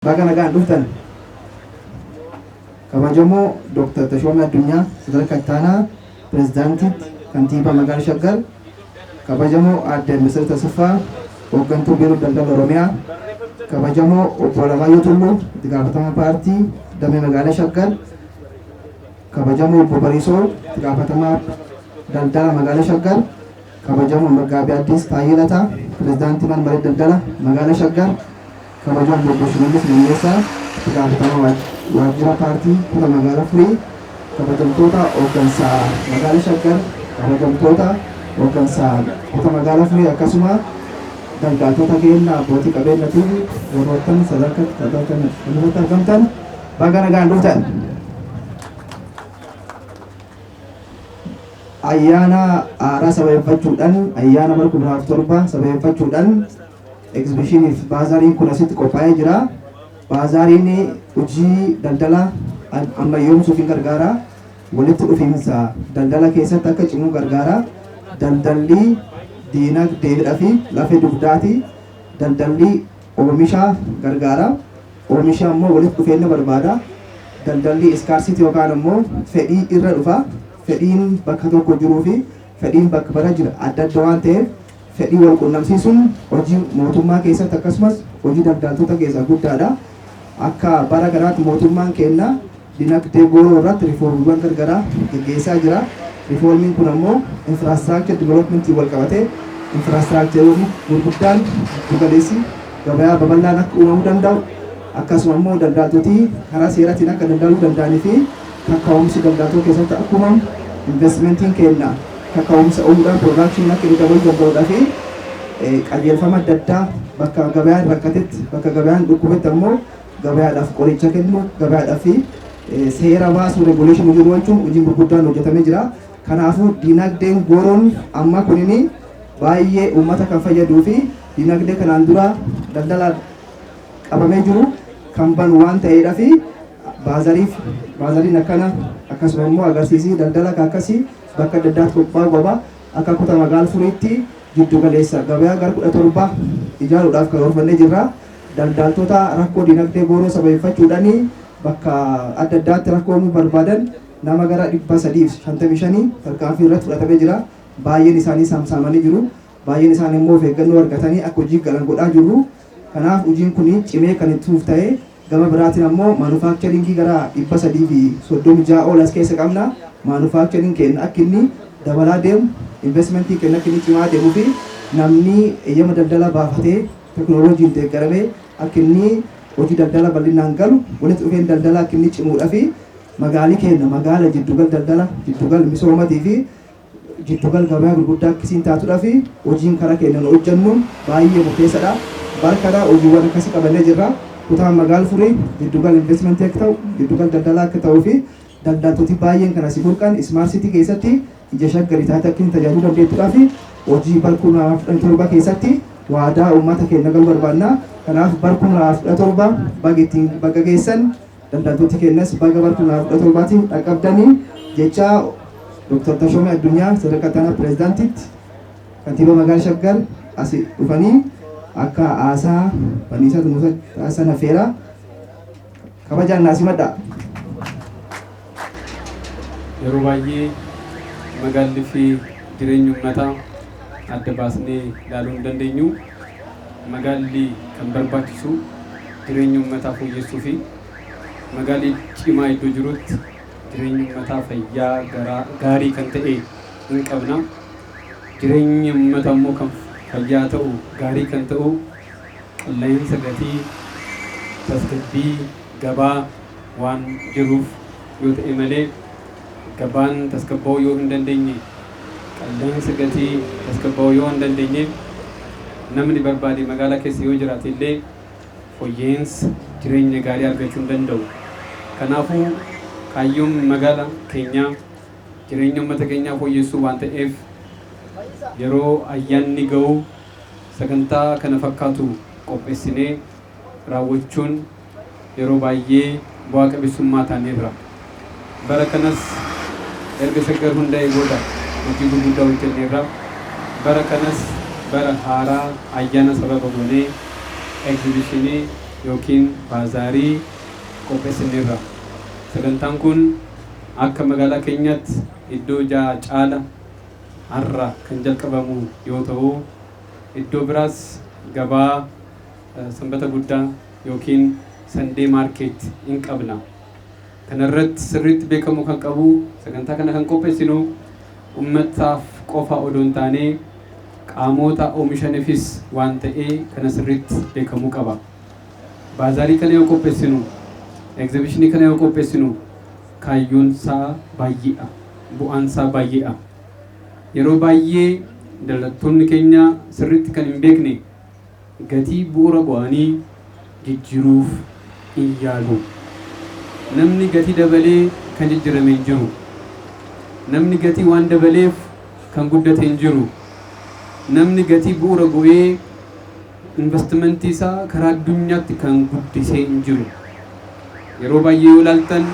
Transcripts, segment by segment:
Baga nagaan dhuftan. Kabajamoo Dooktar Tashoomee Addunyaa, sadarkaa itti aanaa pirezidaantiitti kantiibaa magaalaa Shaggar, kabajamoo Aadde Masarat Asaffaa, hooggantuu Biiroo Daldala Oromiyaa, kabajamoo Obbo Alamaayyoo Tulluu, itti gaafatamaa paartii damee magaalaa Shaggar, kabajamoo Obbo Bariisoo, itti gaafatamaa daldala magaalaa Shaggar, kabajamoo Maggaabii Addis Taayyee Lataa, pirezidaantii mana maree daldala magaalaa Shaggar, kabajamoo Obbo Shimallis Lammeessaa, itti gaafatamaa waajjira paartii kutaa magaalaa Furii, kabajamtoota hooggansaa magaalaa Shaggar, kabajamtoota hooggansaa kutaa magaalaa Furii, akkasuma daldaltoota keenya, abbootii qabeenyatii fi warroottan sadarkaa sadarkaa irratti argamtan, baga nagaan dhuftan. Ayyaana haaraa sababeeffachuudhaan, ayyaana bara 2007 sababeeffachuudhaan, egzibishiniif baazaariin kun asitti qophaa'ee jira. Baazaariin hojii daldala ammayyoomsuuf hin gargaara. Walitti dhufiinsa daldala keessatti akka cimu gargaara. Daldalli diinagdeedhaa fi lafee dugdaati. Daldalli oomisha gargaara. Oomisha immoo walitti dhufeenya barbaada. Daldalli scarcity yookaan immoo fedhii irra dhufa. Fedhiin bakka tokko jiruu fi fedhiin bakka bara jira adda adda waan ta'eef, fedhii wal qunnamsiisuun hojii mootummaa keessatti akkasumas hojii daldaltoota keessaa guddaadha. Akka bara kanaatti mootummaan keenya dinagdee gooroo irratti riifoormiiwwan garagaraa geggeessaa jira. Riifoormiin kun ammoo infrastructure developmentii wal qabatee, infrastructureoonni gurguddaan giddugaleessi gabayaa babal'aan akka uumamuu danda'u, akkasuma immoo daldaltooti karaa seeraatiin akka daldaluu danda'anii fi kaka'umsi daldaltoota keessatti akka uumamu, investmentiin keenya kaka'umsa uumuudhaan production akka inni dabaluu danda'uudhaa fi qajeelfama adda addaa, bakka gabayaan rakkatetti, bakka gabayaan dhukkubetti ammoo gabayaadhaaf qoricha kennu, gabayaadhaaf fi seera baasuu, regulation hojii oolchuun hojiin gurguddaan hojjetamee jira. Kanaafuu dinagdeen gooroon amma kunini baay'ee uummata kan fayyaduu fi dinagdee kanaan dura daldala qabamee jiru kan banu waan ta'eedhaa fi baazariin akkana, akkasuma immoo agarsiisii daldala akkasii bakka adda addaatti qophaa'uu qaba. Akka kutaa magaala Furiitti jiddu galeessa gabayaa gara 17 ijaaruudhaaf karoorfannee jirra. Daldaltoota rakkoo dinagdee gooroo sababeeffachuudhaan bakka adda addaatti rakkoo uumuu barbaadan nama gara 355 tarkaanfii irratti fudhatamee jira. Baay'een isaanii saamsamanii jiru. Baay'een isaanii immoo of eeggannoo argatanii akka hojii galan godhaa jirru. Kanaaf hojiin kun cimee kan itti fufu ta'ee, gama biraatiin ammoo manufacturingii gara 336 ol as keessa qabna. Manufacturing keenya akka inni dabalaa deemu, investmentii keenya akka inni cimaa deemuu fi namni eeyyama daldala baafatee teknooloojiin deeggaramee akka inni hojii daldala bal'inaan galu, walitti dhufeen daldala akka inni cimuudhaa fi magaalii keenya magaala jiddugal daldala, jiddugal misoomatii fi jiddugal gabaa gurguddaa akkasiin taatuudhaa fi hojiin karaa keenyaan hojjennu baay'ee murteessaadha. Barkana hojiiwwan akkasii qabannee jirra. Kutaan magaala Furii jiddugal investmentii akka ta'u, jiddugal daldalaa akka ta'uu fi daldaltooti baay'een kan asii burqan smart city keessatti ija Shaggarii taate akka inni tajaajiluu dandeettuudhaa fi hojii bara 2017 keessatti waadaa uummata keenya galuu barbaanna. Kanaaf bara 2017 baga ittiin baga geessan, daldaltooti keenyas baga bara 2017tiin dhaqqabdanii jecha, Dr. Tashoomee Addunyaa, sadarkaa itti aanaa pirezidaantiitti kantiibaa magaalaa Shaggar, asii dhufanii akka haasaa baniisaa xumuraa taasisan affeera. Kabajaan naa simadhaa. Yeroo baay'ee magaalli fi jireenyi uummataa adda baasnee ilaaluu hin dandeenyu. Magaalli kan barbaachisu jireenya uummataa fooyyessuu fi magaalli cimaa iddoo jirutti jireenyi uummataa fayyaa gaarii kan ta'e hin qabna. Jireenyi uummataa immoo kan fayyaa ta'u, gaarii kan ta'u, qilleensa gatii, tasgabbii gabaa waan jiruuf yoo ta'e malee, gabaan tasgabbaa'uu yoo hin dandeenye, qilleensa gatii tasgabbaa'uu yoo hin dandeenye, namni barbaade magaalaa keessa yoo jiraate illee fooyya'insa jireenya gaarii argachuu hin danda'u. Kanaafuu kaayyoon magaala keenyaa jireenya uummata keenyaa fooyyessuu waan ta'eef, yeroo ayyaanni ga'u sagantaa kana fakkaatu qopheessinee raawwachuun yeroo baay'ee bu'aa qabeessummaa taaneerra. Bara kanas erga Shaggar hundaa'ee booda hojii gurguddaa hojjenneerra. Bara kanas bara haaraa ayyaana sababa goonee egzibishinii yookiin baazaarii qopheessineerra. Sagantaan kun akka magaalaa keenyaatti iddoo 6 caala har'a kan jalqabamu yoo ta'u, iddoo biraas gabaa Sanbata guddaa yookiin Sunday Market in qabna. Kana irratti sirriitti beekamuu kan qabu, sagantaa kana kan qopheessinu ummataaf qofa odoo hin taane qaamoota oomishanifis waan ta'ee kana sirriitti beekamuu qaba. Baazaarii kana yoo qopheessinu, egzibishinii kana yoo qopheessinu, kaayyoon isaa baay'eedha. Bu'aan isaa baay'eedha. Yeroo baay'ee daldaltoonni keenya sirriitti kan hin beekne, gatii bu'uura bu'anii jijjiiruuf hin yaalu. Namni gatii dabalee kan jijjiirame hin jiru. Namni gatii waan dabaleef kan guddate hin jiru. Namni gatii bu'uura bu'ee investimentii isaa karaa addunyaatti kan guddisee hin jiru. Yeroo baay'ee yoo ilaaltan,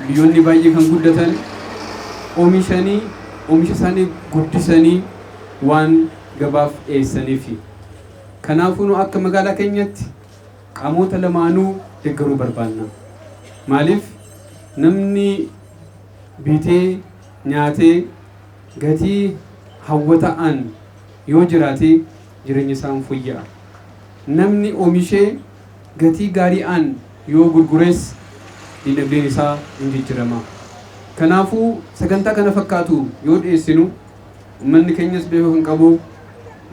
biyyoonni baay'ee kan guddatan oomishanii, oomisha isaanii guddisanii waan gabaaf dhiyeessaniifi. Kanaafuu nu akka magaalaa keenyatti qaamota lamaanuu deeggaruu barbaanna. Maaliif, namni bitee nyaatee gatii hawwata'aan yoo jiraate jireenya isaan fooyya'a. Namni oomishee gatii gaari'aan yoo gurgures dinagdeen isaa hin jijjiirama. Kanaafuu sagantaa kana fakkaatu yoo dhiyeessinu, uummanni keenyas beekuu kan qabu,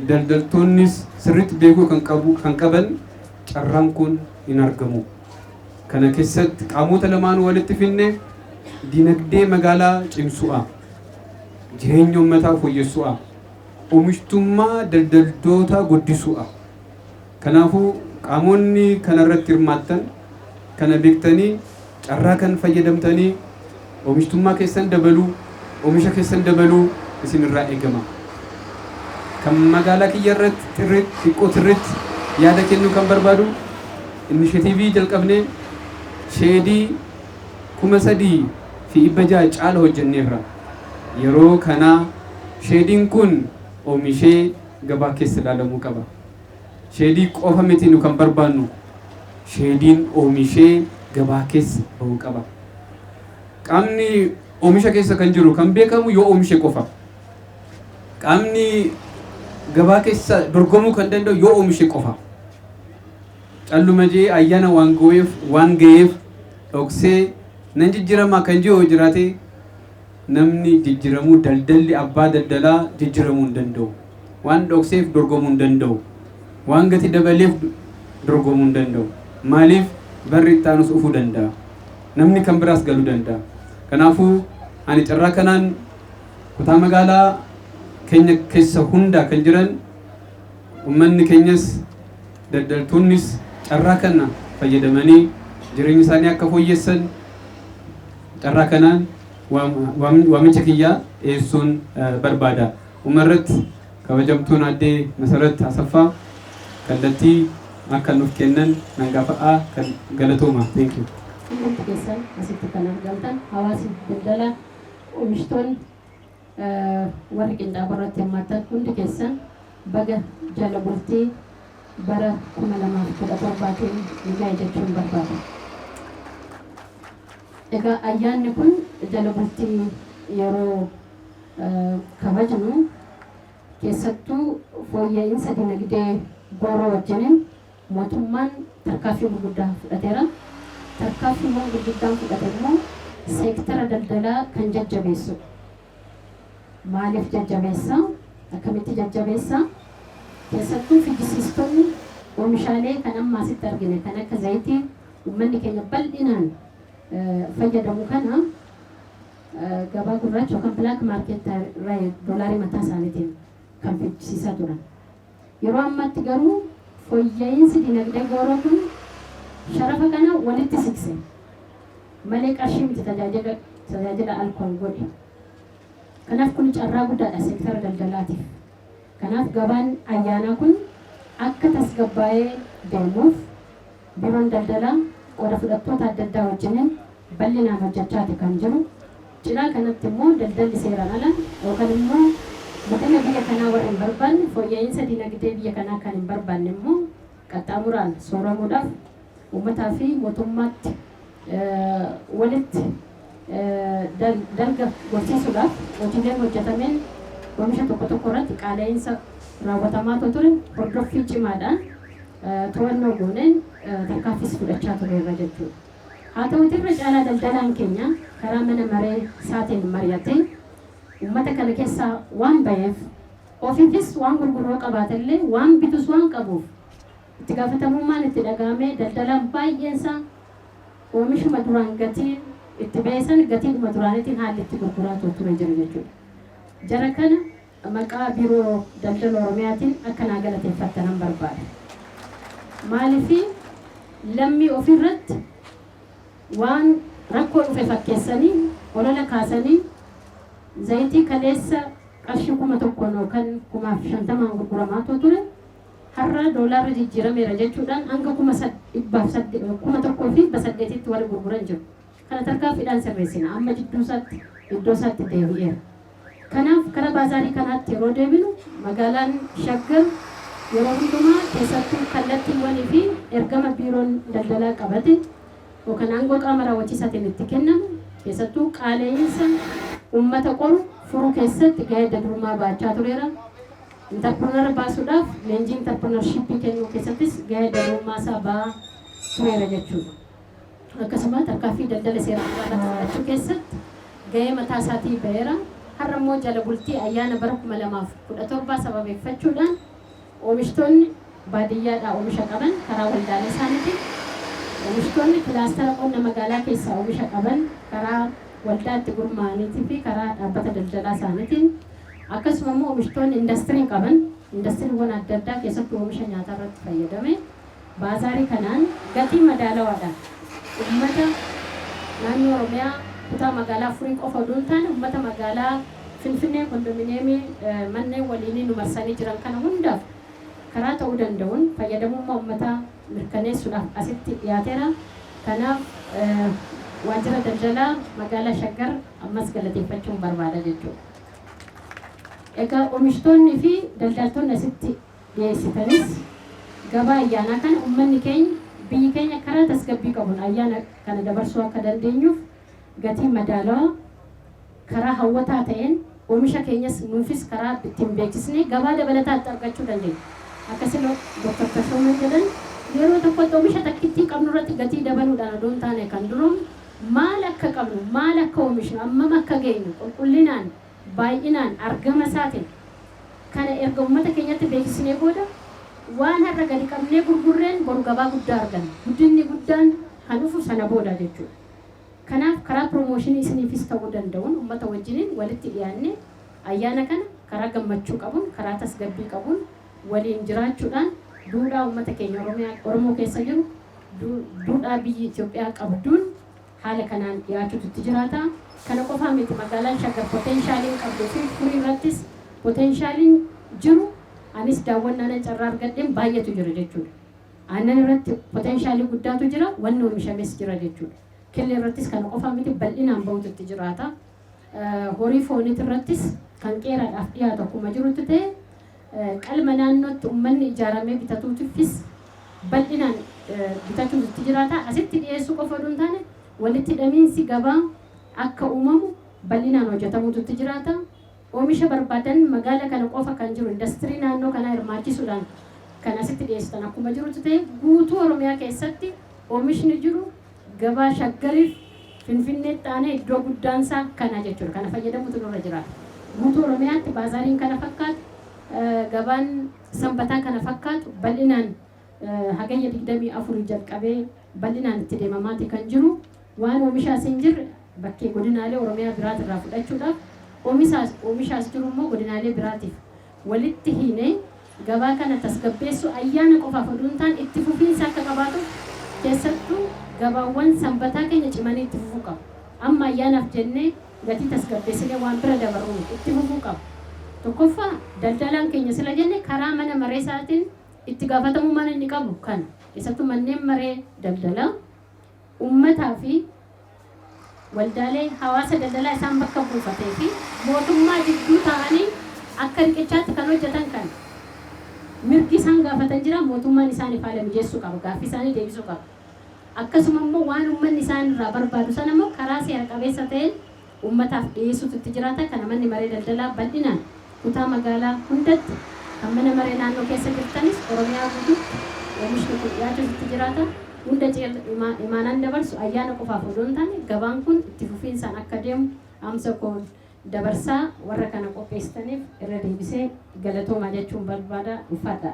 daldaltoonnis sirriitti beekuu kan qaban, carraan kun hin argamu. Kana keessatti qaamota lamaan walitti finne dinagdee magaalaa cimsu'a. Jireenya uummataa fooyyessu'a. Oomishtummaa daldaltoota guddisu'a. Kanaafuu qaamonni kanarratti hirmaattan kana beektanii, carraa kan fayyadamtanii, oomishtummaa keessan dabaluu, oomisha keessan dabaluu isinirraa eegama. Kan magaalaa kiyya irratti xiqqoo sirriitti yaada kennuu kan barbaadu, initiative jalqabnee sheedii 3600 caala hojjenneerra. Yeroo kana sheediin kun oomishee gabaa keessa ilaalamuu qaba. Sheedii qofa miti nu kan barbaannu, sheediin oomishee gabaa keessa bahuu qaba. Qaamni oomisha keessa kan jiru kan beekamu yoo oomishe qofa. Qaamni gabaa keessa dorgomuu kan danda'u yoo oomishe qofa. Calluma jee ayyaana waan ga'eef dhoksee nan jijjiiramaa kan jiru yoo jiraate, namni jijjiiramuu, daldalli abbaa daldalaa jijjiiramuu hin danda'u. Waan dhokseef dorgomuu hin danda'u. Waan gati dabaleef dorgomuu hin danda'u. Maaliif, barri itti aanus dhufuu danda'a. Namni kan biraas galuu danda'a. Kanaafuu ani carraa kanaan kutaa magaalaa keenya keessa hunda kan jiran uummanni keenyas daldaltoonnis carraa kana fayyadamanii jireenya isaanii akka fooyyessan carraa kanaan waamicha kiyyaa dhiyeessuun barbaada. Umarratti kabajamtuun addee Masarat Asaffaa kallattii akka nuuf kennan nan gaafadha, kan galatooma. Thank you. Hundumti keessan asitti kan argamtan, hawaasni daldalaa, oomishtoonni, warri qinxaaboo irratti hirmaattan hundi keessan, baga jala bultii bara 2017n nu ga'e jechuun barbaada. Egaa ayyaanni kun jala bultii yeroo kabajnu, keessattuu fooyya'insa dinagdee gooroo wajjiniin mootummaan tarkaaffii gurguddaa fudhateera. Tarkaaffiiwwan gurguddaan fudhate immoo seektara daldalaa kan jajjabeessudha. Maaliif jajjabeessa? Akkamitti jajjabeessa? Keessattuu fichisiistonni oomishaalee kan amma asitti argine, kan akka zayitii uummanni keenya bal'inaan fayyadamu kana, gabaa gurraacha yookaan black market irraa doolaarii mataa isaaniitiin kan fichisiisaa turan. Yeroo ammaatti garuu fooyya'insi dinagdee gooroo kun sharafa kana walitti siqse malee qarshii miti tajaajila alkool godhe. Kanaaf kun carraa guddaadha seektara daldalaatiif. Kanaaf gabaan ayyaanaa kun akka tasgabbaa'ee deemuuf biiroon daldalaa qooda fudhattoota adda addaa wajjiniin bal'inaan hojjechaati kan jiru. Cinaa kanatti immoo daldalli seeraan ala yookaan immoo guddina biyya kanaa warra hin barbaanne, fooyya'insa dinagdee biyya kanaa kan hin barbaanne immoo qaxxaamuraan sooramuudhaaf uummataa fi mootummaatti walitti dalga gorsiisuudhaaf hojiileen hojjetameen oomisha tokko tokko irratti qaala'insa raawwatamaa ture hordoffii cimaadhaan to'annoo gooneen tarkaanfis fudhachaa turreerra jechuudha. Haa ta'uutii irra caalaa daldalaan keenya karaa mana maree isaatiin mari'atee uummata kana keessaa waan ba'eef, ofiifis waan gurguruu qabaatellee waan bitus waan qabuuf, itti gaafatamummaan itti dhaga'amee daldalaan baay'eensaa oomishuma duraan gatii itti ba'e gatiidhuma duraaniitiin haalli itti gurguraa ture jiru jechuudha. Jara kana maqaa Biiroo Daldala Oromiyaatiin akka naa galateeffattanan barbaada. Maaliifii lammii ofiirratti waan rakkoo dhufe fakkeessanii olola kaasanii, zayitii kaleessa qarshii 1000n yookaan 1050n gurguramaatu ture har'a doolaarri jijjiirameera jechuudhaan hanga 1800tti warri gurguran jiru. Kana tarkaanfiidhaan sirreessina. Amma jidduu isaatti iddoo isaatti deebi'eera. Kanaaf kara baazaarii kanaatti yeroo deebinu, magaalaan Shaggar yeroo hundumaa keessattuu kallattiiwwanii fi ergama biiroon daldalaa qabate yookaan aangoo qaama raawwachiisaatiin itti kennamu, keessattuu qaala'insa uummata qoru furuu keessatti gahee adda durummaa bahachaa tureera. Intarpireenara baasuudhaaf leenjii intarpirenarshiippii kennuu keessattis gahee adda durummaa isaa bahaa tureera jechuudha. Akkasuma tarkaanfii daldala seeraan alaa irratti fudhachuu keessatti gahee mataa isaatii baheera. Har'a immoo jala bultii ayyaana bara 2017 sababeeffachuudhaan oomishtoonni baadiyyaadhaa oomisha qaban karaa waldaalee isaaniitiin, oomishtoonni kilaastara qonna magaalaa keessaa oomisha qaban karaa waldaa itti gurmaa'aniitii fi karaa dhaabbata daldalaa isaaniitiin, akkasuma immoo oomishtoonni indastirii qaban indastiriiwwan adda addaa keessattuu oomisha nyaataa irratti fayyadame baazaarii kanaan gatii madaalawaadhaan ummata naannoo Oromiyaa kutaa magaalaa afurii qofa oduu hin taane, ummata magaalaa Finfinnee kondominiyeemii manneen waliinii nu marsanii jiran kana hundaaf karaa ta'uu danda'uun fayyadamummaa ummataa mirkaneessuudhaaf asitti dhiyaateera. Kanaaf waajjira daldalaa magaalaa Shaggar ammas galateeffachuun barbaada jechuudha. Egaa oomishtoonni fi daldaltoonni asitti dhiyeessitanis gabaa ayyaanaa kana ummanni keenya, biyyi keenya karaa tasgabbii qabuun ayyaana kana dabarsuu akka dandeenyuuf gatii madaalawaa karaa hawwataa ta'een oomisha keenyas nuufis karaa ittiin beeksisnee gabaa dabalataa itti argachuu dandeenya. Akkasuma Dr. Tashoomeen jedhan, yeroo tokkotti oomisha takkittii qabnu irratti gatii dabaluudhaan odoo hin taane, kan duroomnu maal akka qabnu, maal akka oomishnu, hammam akka geenyu, qulqullinaan, baay'inaan, argama isaatiin kana erga uummata keenyatti beeksisnee booda waan har'a gadi qabnee gurgurreen boru gabaa guddaa arganna. Guddinni guddaan kan dhufu sana booda jechuudha. Kanaaf karaa piroomooshinii isiniifis ta'uu danda'uun uummata wajjiniin walitti dhiyaannee ayyaana kana karaa gammachuu qabuun, karaa tasgabbii qabuun waliin jiraachuudhaan duudhaa uummata keenya Oromiyaa Oromoo keessa jiru, duudhaa biyyi Itoophiyaa qabduun haala kanaan dhiyaachuutu itti jiraata. Kana qofaa miti, magaalaan Shaggar potenshaaliin qabduu fi furii irrattis potenshaaliin jiru anis daawwannaanan carraa argadheen baay'eetu jira jechuudha. Aannan irratti poteenshaalii guddaatu jira, wanni oomishames jira jechuudha. Killee irrattis kana qofaa miti, bal'inaan bahutu itti jiraata. Horii fooniit irrattis kan qeeraadhaaf dhiyaatu akkuma jirutti ta'e, qalma naannootti uummanni ijaaramee bitatuutifis bal'inaan bitachuutu itti jiraata. Asitti dhiyeessuu qofa oduu hin taane, walitti hidhamiinsi gabaa akka uumamu bal'inaan hojjetamuutu itti jiraata. Oomisha barbaadan magaala kana qofa kan jiru indastirii naannoo kanaa hirmaachisuudhaan kan asitti dhiyeessitan akkuma jirutti ta'e, guutuu Oromiyaa keessatti oomishni jiru gabaa Shaggariif Finfinneetti aanee iddoo guddaansaa kana jechuudha. Kana fayyadamuutu nurra jiraata. Guutuu Oromiyaatti baazaariin kana fakkaatu, gabaan sanbataa kana fakkaatu bal'inaan Hagayya 24 jalqabee bal'inaan itti deemamaati kan jiru. Waan oomishaas hin jirre bakkee godinaalee Oromiyaa biraatirraa fudhachuudhaaf, oomishaas jiru immoo godinaalee biraatiif walitti hiinee gabaa kana tasgabbeessuu ayyaana qofaaf oduu hin taane itti fufiinsa akka qabaatuuf, keessattuu gabaawwan sanbataa keenya cimanii itti fufuu qabu. Amma ayyaanaaf jennee gatii tasgabbeessinee waan bira dabarru miti, itti fufuu qaba. Tokkoffaa daldalaan keenya sila jenne karaa mana maree isaatiin itti gaafatamummaan inni qabu kana, keessattuu manneen maree daldalaa uummataa fi waldaalee hawaasa daldalaa isaan bakka buufatee fi mootummaa jidduu taa'anii akka riqichaatti kan hojjetan kana. Mirgi isaan gaafatan jira, mootummaan isaaniif haala mijeessuu qaba, gaaffii isaanii deebisuu qaba. Akkasuma immoo waan uummanni isaan irraa barbaadu sana immoo karaa seera qabeessa ta'een uummataaf dhiyeessuutu itti jiraata. Kana manni maree daldalaa bal'inaan kutaa magaalaa hundatti, kan mana maree naannoo keessa jirtanis, Oromiyaa guutuutti oomishni kun dhiyaachuutu itti jiraata. Hunda imaanaan dabarsu ayyaana qofaaf odoo hin taane gabaan kun itti fufiinsaan akka deemu dhaamsa koon dabarsaa. Warra kana qopheessitaniif irra deebisee galatoomaa jechuun barbaada. Ulfaadha.